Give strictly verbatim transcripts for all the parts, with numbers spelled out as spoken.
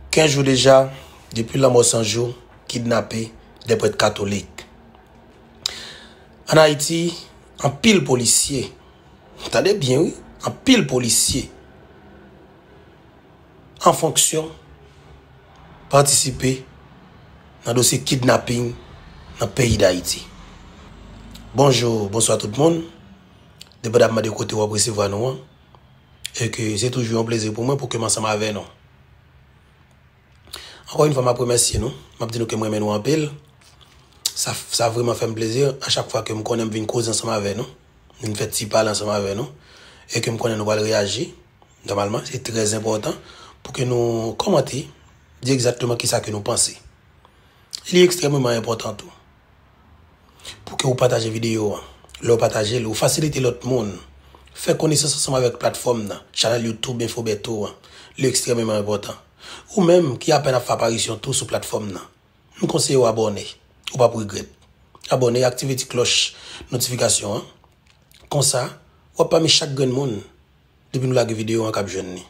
Kenz jou deja, depi lanmò Sanjou kidnape de prèt katolik. Ann Ayiti, anpil polisye, tande byen wi, anpil polisye an fonksyon patisipe nan dosye kidnaping nan peyi Dayiti. Bonjou, bonswa tout moun. Depandamman de kote w ap resevwa nou an, e ke se toujou yon plezi pou mwen pou ke m ansanm avè nou. Ankò yon fwa, m ap remèsye nou. M ap di nou ke m renmen nou anpil. Sa, sa vrèman fè m plezi a chak fwa ke m konnen m vin koze ansanm avè nou, vin fè ti pale ansanm avè nou, e ke m konnen nou pral reyaji. Nòmalman, se trè enpòtan pou ke nou kòmante, di egzakteman kisa ke nou panse. Li ekstrèmeman enpòtan tou pou ke ou pataje videyo an. Lè w pataje l, ou fasilite lòt moun fè konesans ansanm avèk platfòm nan, chanèl YouTube Info Bertho an. Li ekstrèmeman enpòtan. Ou menm ki apèn ap fè aparisyon tou sou platfòm nan, m konseye w abòne. Ou p ap regrèt. Abòne, aktive ti klòch notifikasyon an. Konsa, w ap pami chak grenn moun depi nou lage videyo an k ap jwenn li.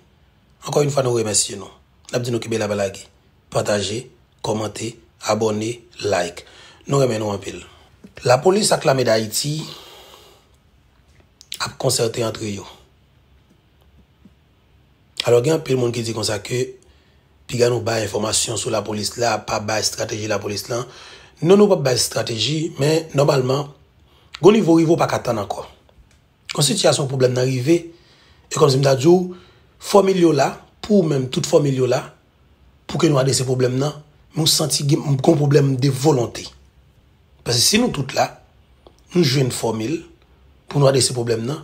Ankò yon fwa, nou remèsye nou. N ap di nou kenbe la pa lage. Pataje, kòmante, abòne, like. Nou renmen nou anpil. Lapolis ak lame Dayiti ap konsète antre yo. Alò, gen anpil moun ki di konsa ke piga nou bay enfòmasyon sou lapolis la, pa bay estrateji lapolis lan. Non, nou p ap bay estrateji, men nòmalman, gon nivo rive w pa ka tann ankò. Yon sitiyasyon pwoblèm nan rive, e kòmsi m ta di w, fòmil yo la, pou ou menm, tout fòmil yo la, pou ke nou adrese pwoblèm nan, men w santi gen, gon pwoblèm de volonte. Paske si nou tout la, nou jwenn fòmil pou nou adrese pwoblèm nan,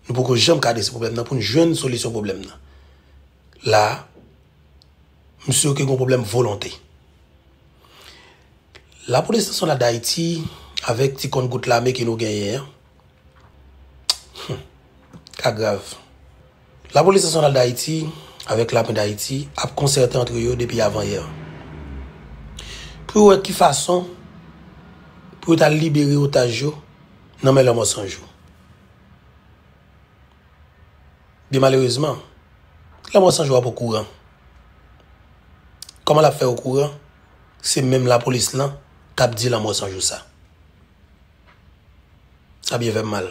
nou poko janm ka adrese pwoblèm nan pou n jwenn solisyon pwoblèm nan. La, m si ke gon pwoblèm volonte. Lapolis Nasyonal Dayiti, avèk ti konngout lame ke nou genyen an, hmm, ka grav. Lapolis Nasyonal Dayiti avèk lame Dayiti ap konsète antre yo depi avanyè pou yo wè ki fason pou yo ta libere otaj yo nan men Lanmò San Jou. Byen malerezman, Lanmò San Jou ap okouran. Kòman l ap fè okouran? Se menm lapolis lan k ap di Lanmò San Jou sa. Sa byen fè m mal.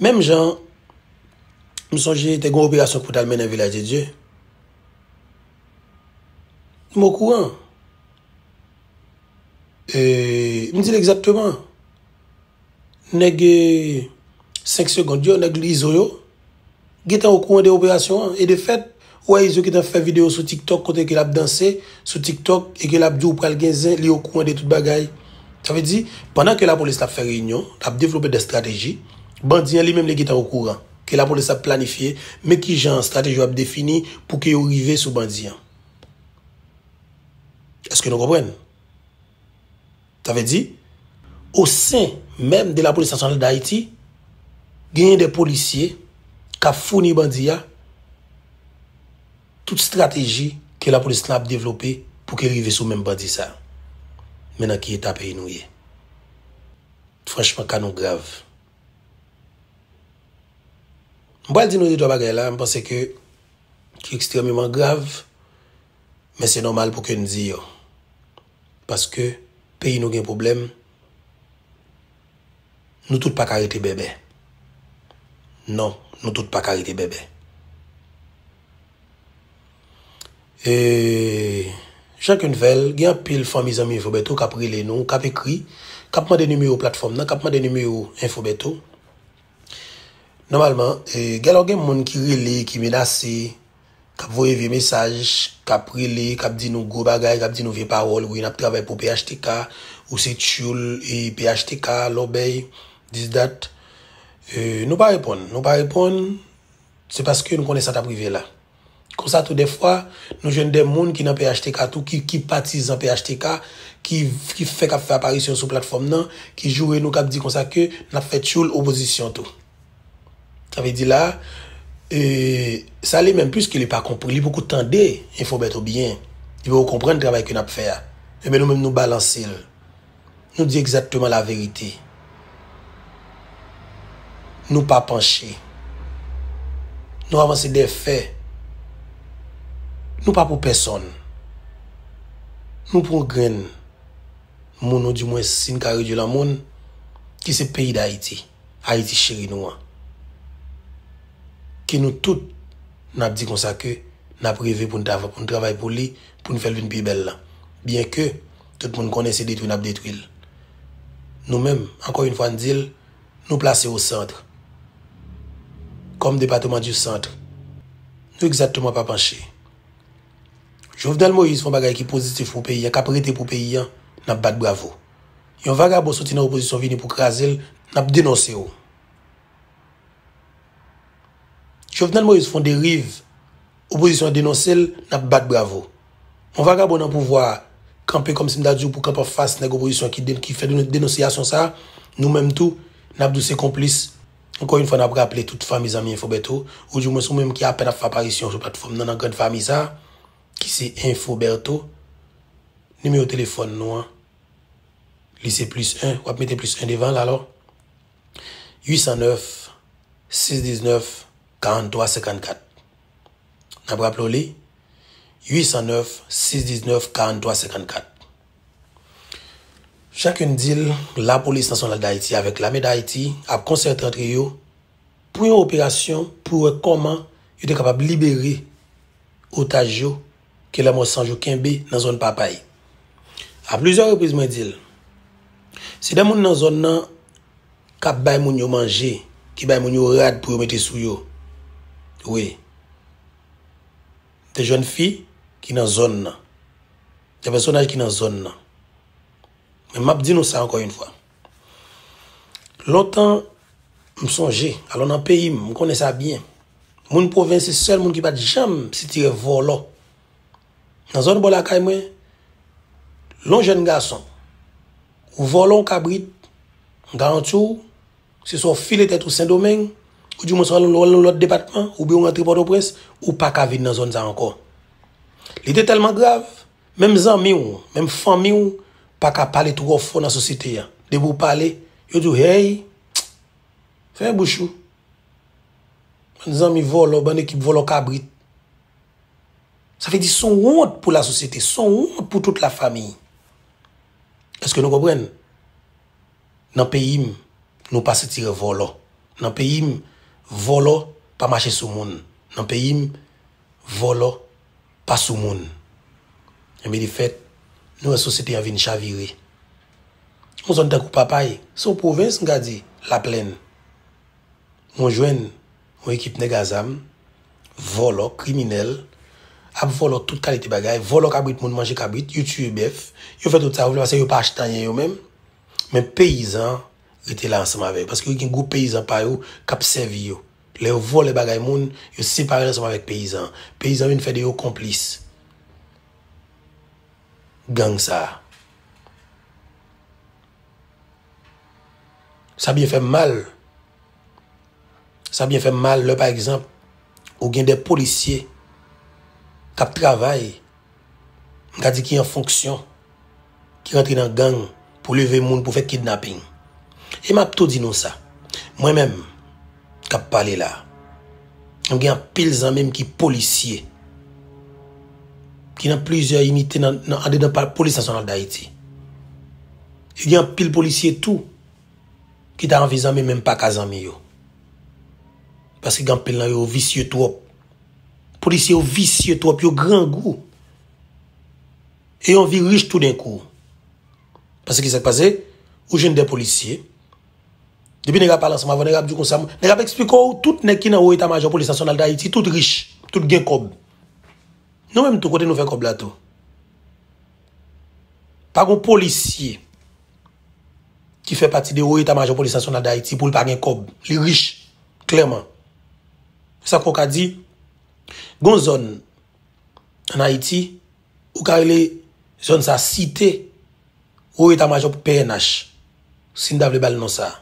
Menm jan, m sonje te gen yon operasyon pou t al mennen Vilaj de Dye. M okouran. E, m di l egzakteman. Nèg, e, senk segond yo, nèg Izo yo, gentan okouran de operasyon an. E de fèt, ou wè Izo gentan fè videyo sou TikTok kote ke l ap danse sou TikTok e ke l ap di w pral gen zen, li okouran de tout bagay. Sa vle di, pandan ke lapolis la ap fè reyinyon, l ap devlope de estrateji, bandi an li menm li gentan okouran ke lapolis ap planifye, men kijan estrateji yo ap defini pou ke yo rive sou bandi an. Èske nou konprann? Sa vle di, o sen menm de Lapolis Nasyonal Dayiti, genyen de polisye k ap founi bandi a tout estrateji ke lapolis lan ap devlope pou ke rive sou menm bandi sa. Men nan ki eta peyi nou ye. Franchman, ka nou grav. M pral di nou de twa bagay la, m panse ke, ki ekstrèmeman grav, men se nòmal pou ke n di yo. Paske peyi nou gen pwoblèm, nou tout pa ka rete bèbè. Non, nou tout pa ka rete bèbè. E, jan ke n fè l, gen anpil fanmi zanmi Info Bertho k ap rele nou, k ap ekri, k ap mande nimewo platfòm nan, k ap mande nimewo Info Bertho. Nòmalman, e, gen lè gen moun ki rele, ki menase, k ap voye vye mesaj, k ap rele, k ap di nou gwo bagay, k ap di nou vye pawòl, wi, n ap travay pou P H T K, ou se tchoul, e, P H T K, lòbèy, this, that. E, nou pa reponn, nou pa reponn, se paske nou konnen sa t ap rive la. Konsa tou, dèfwa, nou jwenn de moun ki nan P H T K tou, ki, ki patizan P H T K, ki, ki fèk ap fè aparisyon sou platfòm nan, ki joure nou, k ap di konsa ke n ap fè tchoul opozisyon tou. Sa vle di la, e, sa li menm, piske li pa konprann, li poko tande Info Bertho byen, li poko konprann travay ke n ap fè a. Ebyen, nou menm, nou balanse l. Nou di egzakteman laverite. Nou pa panche. Nou avanse de fè. Nou pa pou pèsonn. Nou pou yon grenn moun, ou dimwen, si n ka redui l an moun, ki se peyi Dayiti, Ayiti cheri nou an. Ke nou tout, n ap di konsa ke n ap reve pou n ta-, pou n travay pou li, pou n fè l vin pi bèl la. Byenke tout moun konnen se detwi n ap detwi l. Nou menm, ankò yon fwa n di l, nou plase o sant. Kòm depatman di sant, nou egzakteman pa panche. Jovenel Moïse fè yon bagay ki pozitif pou peyi an, k ap rete pou peyi an, n ap bat bravo. Yon vagabon soti nan opozisyon vini pou kraze l, n ap denonse w. Jovenel Moïse fè yon deriv, opozisyon an denonse l, n ap bat bravo. Yon vagabon nan pouvwa a kanpe kòmsi m ta di w pou kanpe anfas nèg opozisyon ki den-, ki fè denon-, denonsiyasyon sa a, nou menm tou, n ap di w se konplis. Ankò yon fwa, n ap raple tout fanmi, zanmi Info Bertho, ou dimwen ou menm ki apèn ap fè aparisyon sou platfòm nan, nan grann fanmi sa a, ki se Info Bertho. Nimewo telefòn nou an, li se plis en, w ap mete plis en devan l alò. Uit san nèf, sis diznèf, karanntwa senkannkat. N ap raple w li, uit san nèf, sis diznèf, karanntwa senkannkat. Chak youn di l, Lapolis Nasyonal Dayiti avèk Lame Dayiti ap konsète antre yo pou yon operasyon pou wè kòman yo te kapab libere otaj yo ke Lanmò San Jou kenbe nan zòn Papay. A plizyè repriz, mwen di l, se de moun nan zòn nan k ap bay moun yo manje, ki bay moun yo rad pou yo mete sou yo. Wi. De jèn fi ki nan zòn nan. De pèsonaj ki nan zòn nan. Men m ap di nou sa ankò yon fwa. Lontan, m sonje, alò nan peyi m, m konnen sa byen. Moun pwovens se sèl moun ki pa t janm sitire vòlò. Nan zòn bò lakay mwen, lè yon jèn gason, ou vòlò yon kabrit, m garanti w, se swa w file tèt ou Sendomeng, ou dimwen swa w al nan lòt depatman, oubyen w rantre Pòtoprens, ou pa ka vin nan zòn sa ankò. Li te tèlman grav, menm zanmi w, menm fanmi w, pa ka pale twò fò nan sosyete a. Depi w pale, yo di w, hey, fèmen bouch ou. Bann zanmi vòlò, bann ekip vòlò kabrit. Sa vle di se yon wont pou lasosyete, se yon wont pou tout lafanmi. Èske nou konprann? Nan peyi m, nou pa sitire vòlò. Nan peyi m, vòlò pa mache sou moun. Nan peyi m, vòlò pa sou moun. Enben, de fèt, nou wè sosyete an vin chavire. Yon zòn tankou Papay, se yon pwovens, m ka di, Laplèn. Mwen jwenn yon ekip nèg a zam, vòlò, kriminèl, ap vòlò tout kalite bagay, vòlò kabrit moun, manje kabrit, yo tiye bèf, yo fè tout sa yo vle paske yo pa achte anyen yo menm. Men peyizan rete la ansanm avè yo, paske yo gen gwoup peyizan pa yo k ap sèvi yo. Lè yo vòlè bagay moun, yo separe l ansanm avèk peyizan. Peyizan vin fè de yo konplis gang sa a. Sa byen fè m mal. Sa byen fè m mal lè, pa egzanp, ou gen de polisye k ap travay, m ka di ki an fonksyon, ki rantre nan gang pou leve moun, pou fè kidnaping. E m ap tou di nou sa, mwen menm k ap pale la, m gen anpil zanmi m ki polisye, ki nan plizyè inite nan, nan, andedan pa, Polis Nasyonal d Ayiti. E gen anpil polisye tou ki ta anvi zanmi, men m pa ka zanmi yo. Paske gen anpil nan yo visye twòp. Polisye yo visye twòp, yo grangou. E yo anvi rich toudenkou. Paske ki sa k pase? Ou jwenn de polisye. Depi nèg ap pale ansanm avè w, nèg ap di w konsa, nèg ap eksplike w, tout nèg ki nan wo eta majò Polis Nasyonal d Ayiti, tout rich, tout gen kòb. Nou menm tou, kote nou fè kòb la tou? Pa gon polisye ki fè pati de wo eta majò Polis Nasyonal d Ayiti pou l pa gen kòb. Li rich, klèman. Sa fè w ka di, gon zòn ann Ayiti, ou ka rele zòn sa site wo eta majò P N H, si n ta vle ba l non sa.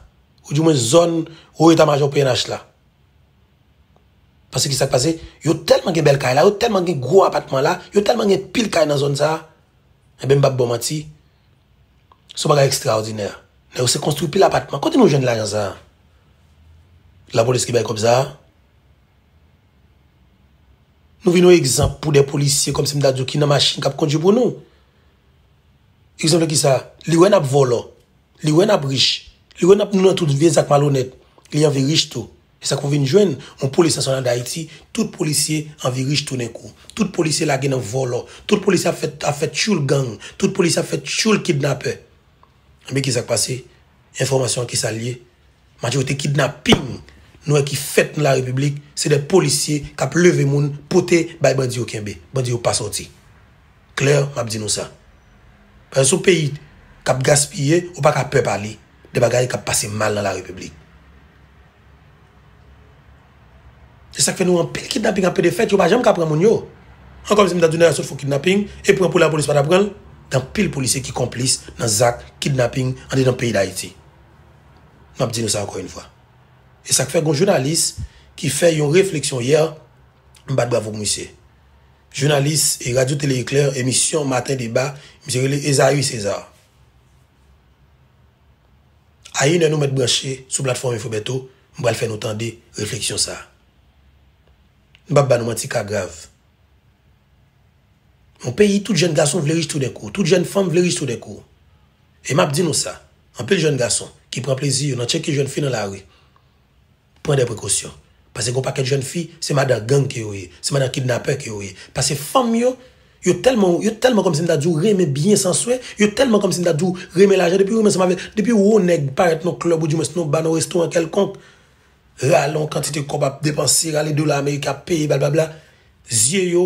Ou dimwen zòn wo eta majò P N H la. Paske ki sa k pase? Yo tèlman gen bèl kay la, yo tèlman gen gwo apatman la, yo tèlman gen pil kay nan zòn sa a. Enben, m p ap ba w manti, se yon bagay ekstraòdinè. Nèg yo se konstwi pil apatman. Kote nou jwenn lajan sa a? Lapolis ki bay kòb sa a? Nou vin yon egzanp pou de polisye, kòmsi m ta di w, ki nan machin k ap kondui pou nou. Egzanp ki sa? Li wè n ap vòlò. Li wè n ap rich. Li wè n ap nou nan tout vye zak malonèt. Li anvi rich tou. E sa k pou vin jwenn yon polis nasyonal Dayiti, tout polisye anvi rich tounen kou. Tout polisye lage nan vòlò. Tout polisye ap fè, ap fè tchoul gang. Tout polisye ap fè tchoul kidnapè. Ebyen, ki sa k pase? Enfòmasyon an ki sa l ye? Majorite kidnaping nou wè ki fèt nan larepiblik, se de polisye k ap leve moun, pote bay bandi yo kenbe. Bandi yo pa sòti. Klè, m ap di nou sa. Paske se yon peyi k ap gaspiye, ou pa ka pè pale de bagay k ap pase mal nan larepiblik. Se sa k fè nou anpil kidnaping ap pede fèt, yo pa janm ka pran moun yo. Ankò, si m ta di w nèg la sot fè kidnaping, e pran pou lapolis pa ta pran l, gen anpil polisye ki konplis nan zak kidnaping andedan peyi Dayiti. M ap di nou sa ankò yon fwa. E sa k fè gen yon jounalis ki fè yon refleksyon yè, m bat bravo pou misye. Jounalis e Radyo Tele Eklè, emisyon Maten Deba, misye rele Esaü César. A inè nou mèt branche sou platfòm Info Bertho, m pral fè nou tande refleksyon sa a. M p ap ba nou manti, ka grav. Yon peyi, tout jèn gason vle rich toudenkou, tout jèn fanm vle rich toudenkou. E m ap di nou sa, anpil jèn gason ki pran plezi yo nan tcheke jèn fi nan lari, pran de prekosyon. Paske gen yon pakèt jèn fi, se madan gang ke yo ye, se madan kidnapè ke yo ye. Paske fanm yo, yo tèlman, yo tèlman kòmsi m ta di w renmen byen san swen, yo tèlman kòmsi m ta di w renmen lajan, depi yo renmen ansanm avè, depi yo wè yon nèg parèt nan klèb oudimwens nan ba nan restoran kèlkonk, rale yon kantite kòb ap depanse, rale dola ameriken ap peye, blablabla. Zye yo,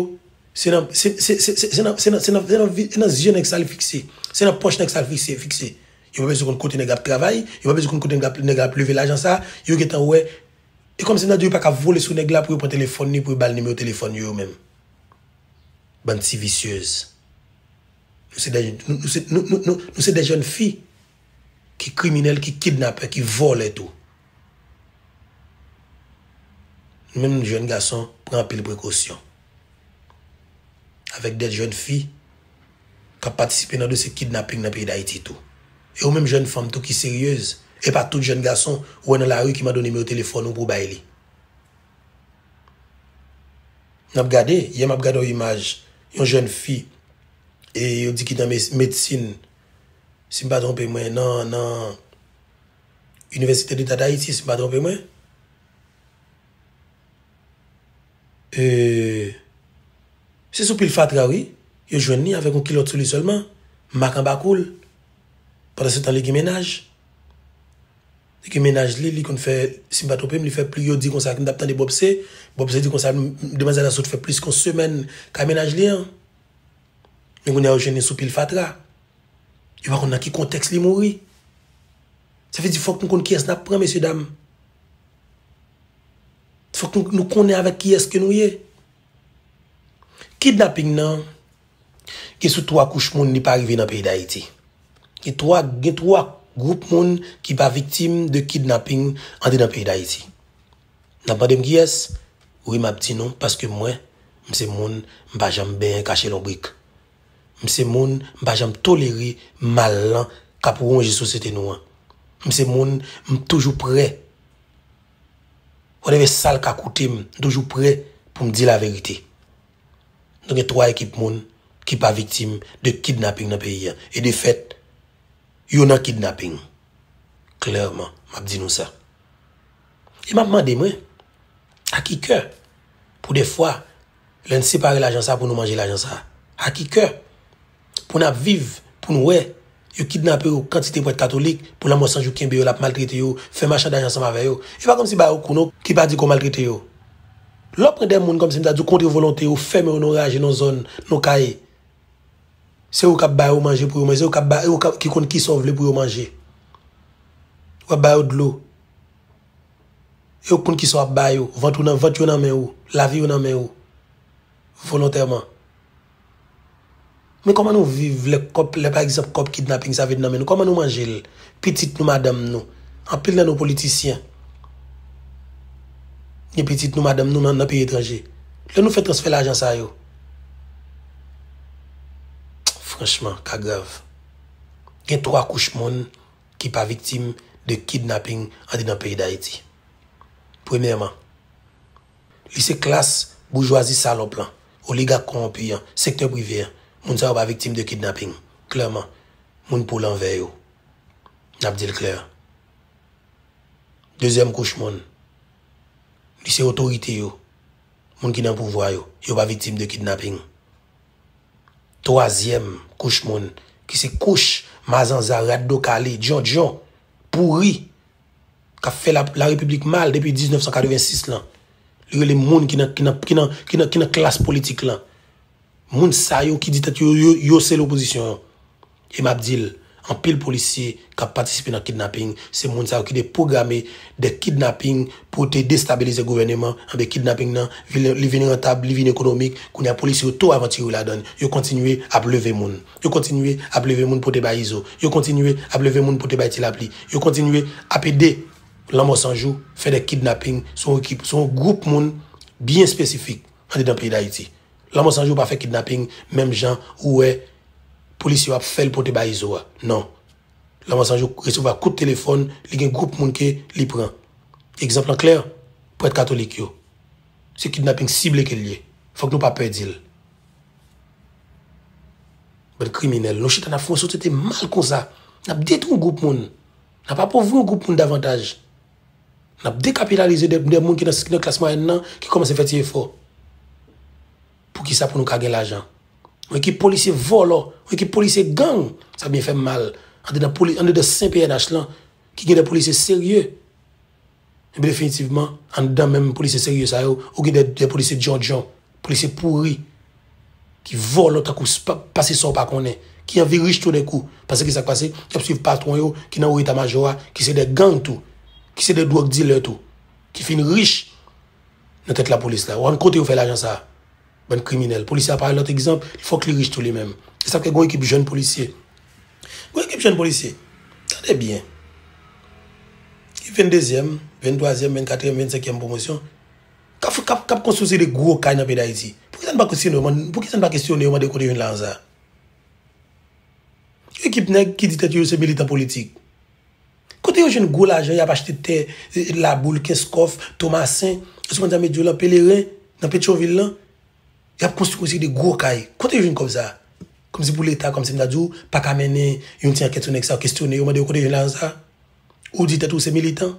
se nan, se, se, se, se, se nan, se nan, se nan, se nan vi-, se nan zye nèg sa li fikse. Se nan pòch nèg sa li fikse, fikse. Yo pa bezwen konn kote nèg la ap travay, yo pa bezwen konn kote nèg la ap, nèg la ap leve lajan sa, yo gentan wè. E kòmsi m ta di yo pa ka vole sou nèg la pou yo pran telefòn li, pou yo ba l nimewo telefòn yo, yo menm. Bann ti visyez. Nou se de, nou, nou se, nou, nou, nou, nou se de jèn fi ki kriminèl, ki kidnapè, ki vòlè tou. Nou menm jèn gason, pran anpil prekosyon. Avèk de jèn fi k ap patisipe nan dosye kidnaping nan peyi Dayiti tou. E ou menm jèn fanm tou ki seryez, e pa tout jèn gason ou wè nan lari ki mande w nimewo telefòn ou pou w bay li. N ap gade, yè m ap gade yon imaj, yon jèn fi, e yo di ki nan mes-, medsin, si m pa twonpe mwen, nan, nan Inivèsite Deta Dayiti, si m pa twonpe mwen. E, se sou pil fatra, wi. Yo jwenn li avèk yon kilòt sou li sèlman, mak anba kou l. Pandansetan, li gen mennaj. Li gen mennaj li, li konn fè, si m pa twonpe m, li fè pli, yo di konsa, m t ap tande Bob C. Bob C di konsa, m, demwazèl la sot fè plis ke yon semèn kay mennaj li an. Men kounye a, yo jwenn li sou pil fatra. Yo pa konn nan ki kontèks li mouri. Sa vle di fòk nou konn kiyès n ap pran, mesye dam. Fòk nou, nou konnen avèk kiyès ke nou ye. Kidnaping nan, gen sou twa kouch moun li pa rive nan peyi Dayiti. Gen twa, gen twa gwoup moun ki pa viktim de kidnaping andedan peyi Dayiti. N ap mande m kiyès? Wi, m ap di nou, paske mwen, m se moun, m pa janm benyen kache lonbrik. M se moun, m pa janm tolere mal lan k ap wonje sosyete nou an. M se moun, m toujou prè. Whatever sa l ka koute m, m toujou prè pou m di laverite. Nou gen twa ekip moun ki pa viktim de kidnaping nan peyi a. E de fèt, yo nan kidnaping. Klèman, m ap di nou sa. E m ap mande mwen, a ki kè, pou defwa, lè n separe lajan sa pou nou manje lajan sa? A ki kè, pou n ap viv, pou n wè, yo kidnape yo, kantite prèt katolik, pou lanmò san jou kenbe yo, l ap maltrete yo, fè machandaj ansanm avè yo? E pa kòmsi ba yo kou non, ki pa di ke w maltrete yo. Lè w pran de moun kòmsi m ta di w kontre volonte yo, fèmen yo nan yon raje, nan yon zòn, nan yon kay, se ou k ap ba yo manje pou yo manje, se ou k ap ba, e ou k ap, ki konn kisa w vle pou yo manje. W ap ba yo dlo. E ou konn kisa w ap ba yo. Vant ou nan, vant yo nan men ou. Lavi yo nan men ou. Volontèman. Men kòman nou viv lè kòb, lè pa egzanp kòb kidnaping sa vin nan men nou? Kòman nou manje l? Pitit nou, madanm nou. Anpil nan nou politisyen. Gen pitit nou, madanm nou nan, nan peyi etranje. Lè nou fè transfè lajan sa yo. Franchman, ka grav. Gen twa kouch moun ki pa viktim de kidnaping andedan peyi Dayiti. Premyèman, li se klas Boujwazi salòp lan, oligak kòwonpi an, sektè prive an, moun sa yo pa viktim de kidnaping. Klèman, moun po l anvè yo. N ap di l klè. Dezyèm kouch moun, li se otorite yo, moun ki nan pouvwa yo, yo pa viktim de kidnaping. Twazyèm kouch moun, ki se kouch mazanza, rat do kale, djondjon, pouri, k ap fè la, larepiblik mal depi diznèf san katrevensis lan. Li rele moun ki nan, ki nan, ki nan, ki nan, ki nan klas politik lan. Moun sa yo ki di tèt yo, yo, yo se lopozisyon an. E m ap di l, anpil polisye k ap patisipe nan kidnaping, se moun sa yo ki te pwograme de kidnaping pou te destabilize gouvèneman. Anben, kidnaping nan, vin, li vin rantab, li vin ekonomik. Kounye a, polisye yo tou avantire yo ladan l. Yo kontinye ap leve moun. Yo kontinye ap leve moun pote bay Izo. Yo kontinye ap leve moun pote bay Ti Lapli. Yo kontinye ap ede Lanmò San Jou fè de kidnaping sou yon ekip, sou yon gwoup moun byen espesifik andedan peyi Dayiti. Lanmò San Jou pa fè kidnaping menm jan ou wè polisye yo ap fè l pote bay Izo a. Non. Lanmò San Jou resevwa kout telefòn, li gen gwoup moun ke li pran. Egzanp lan klè, prèt katolik yo. Se kidnaping sible ke l ye. Fòk nou pa pè di l. Bann kriminèl, nou chita n ap fè yon sosyete mal konsa. N ap detwi yon gwoup moun. N ap apovri yon gwoup moun davantaj. N ap dekapitalize de, de moun ki nan, ki nan klas mwayèn nan, ki kòmanse fè ti efò. Poukisa pou nou ka gen lajan? Yon ekip polisye vòlò, yon ekip polisye gang, sa byen fè m mal. Andedan poli-, andedan sen P N H lan, ki gen de polisye serye. Epi definitivman, anndan menm polisye serye sa yo, ou gen de, de polisye djondjon, polisye pouri, ki vòlò tankou s-, pa-, pase sa w pa konnen, ki anvi rich toudenkou. Paske sa k pase, y ap swiv patwon yo ki nan wo eta majò a, ki se de gang tou, ki se de dwòg dilè tou, ki fin rich nan tèt lapolis la. Ou konn kote yo fè lajan sa a? Bann kriminèl. Polisye a pa yon lòt egzanp, fòk li rich tou li menm. E sa k fè gon ekip jèn polisye. Gon ekip jèn polisye. Tande byen. Ki venndezyèm, venntwazyèm, vennkatriyèm, vennsenkyèm pwomosyon. K ap, k ap, k ap konstwi de gwo kay nan peyi Dayiti. Poukisa n pa kestyone yo, man-, poukisa n pa kestyone yo, mande kote yo jwenn lajan sa a? Ekip nèg ki di tèt yo, yo se militan politik. Kote yo jwenn gwo lajan, y ap achte tè, e, Laboul, Kenskòf, Tomasen, èske w konn sa m ap di w lan, Peleren, nan Petyonvil lan? Y ap konstwi, konstwi de gwo kay. Kote yo jwenn kòb sa a? Kòmsi pou Leta, kòmsi m ta di w, pa ka mennen yon ti ankèt sou nèg sa yo, kestyone yo, mande yo kote yo jwenn lajan sa a? Ou di tèt ou se militan?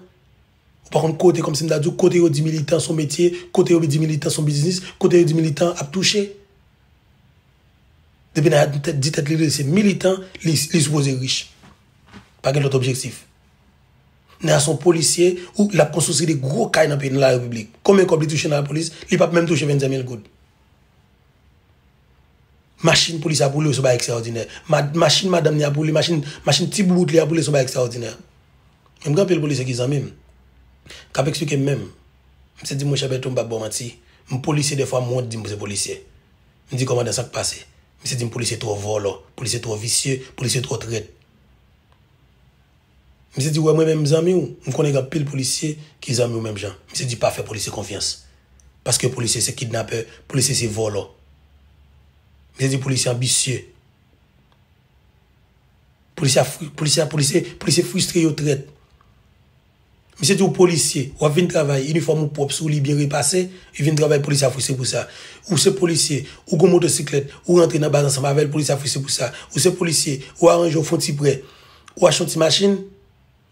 Ou pa konn kote, kòmsi m ta di w, kote yo di militan se yon metye, kote yo di militan se yon biznis, kote yo di militan ap touche? Depi nèg la di tèt, di tèt li li se militan, li, li sipoze rich. Pa gen lòt objektif. Nèg la se yon polisye, ou l ap konstwi de gwo kay nan peyi, nan larepiblik. Konbyen kòb li touche nan lapolis? Li p ap menm touche vennsenk mil goud. Machin polisye a pou li se yon bagay ekstraòdinè. Ma-, machin madanm li a pou li, machin, machin ti boubout li a pou li se yon bagay ekstraòdinè. Men m gen anpil polisye ki zanmi m, k ap eksplike m menm. Misye di, monchè Bèto, m p ap ba w manti. M polisye, dèfwa m wont di m se polisye. M di, kòmandan, sa k pase? Misye di m polisye twò vòlò, polisye twò visye, polisye twò trèt. Misye di, wè, mwen menm zanmi w, m konnen gen anpil polisye ki zanmi w menm jan. Misye di, pa fè polisye konfyans. Paske polisye se kidnapè, polisye se vòlò. Misye di, polisye anbisye. Polisye a fri-, polisye a, polisye, polisye fristre yo trèt. Misye di w polisye, w ap vin travay, inifòm ou pwòp sou li, byen repase, li vin travay, polisye a fristre pou sa. Ou se polisye, ou gon motosiklèt, ou rantre nan baz ansanm avè l, polisye a fristre pou sa. Ou se polisye, ou aranje w fè yon ti prè, ou achte yon ti machin,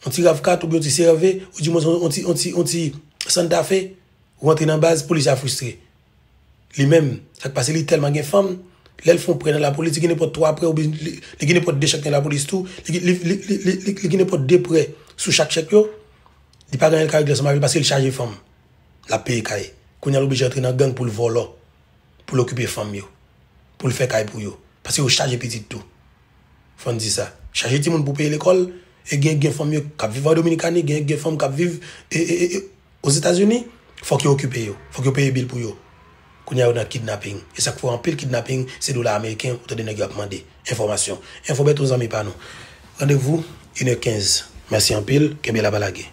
yon ti rav kat oubyen yon ti C R V, ou di mwen yon ti, yon ti, yon ti Santa Fe, ou rantre nan baz, polisye a fristre. Li menm, sa k pase, li tèlman gen fanm, lè l fè yon prè nan lapolis, li gen nenpòt twa prè, oubyen li, li gen nenpòt de chèk nan lapolis tou, li, li, li gen nenpòt de prè sou chak chèk yo, li pa gen anyen l ka regle ansanm avè l paske l chaje fanm. L ap peye kay. Kounye a l oblije antre nan gang pou l vòlò, pou l okipe fanm yo, pou l fè kay pou yo. Paske yo chaje pitit tou. Fò n di sa. Chaje timoun pou peye lekòl, e gen, gen fanm yo k ap viv an Dominikani, gen, gen fanm k ap viv, e, e, e, e, Ozetazini, fòk yo okipe yo. Fòk yo peye bil pou yo. Kounye a yo nan kidnaping. E sa k fè anpil kidnaping, se dola ameriken, ou tande nèg yo ap mande enfòmasyon. Enfo Bèto zanmi pa nou. Randevou, inè kenz. Mèsi anpil, kenbe la pa lage.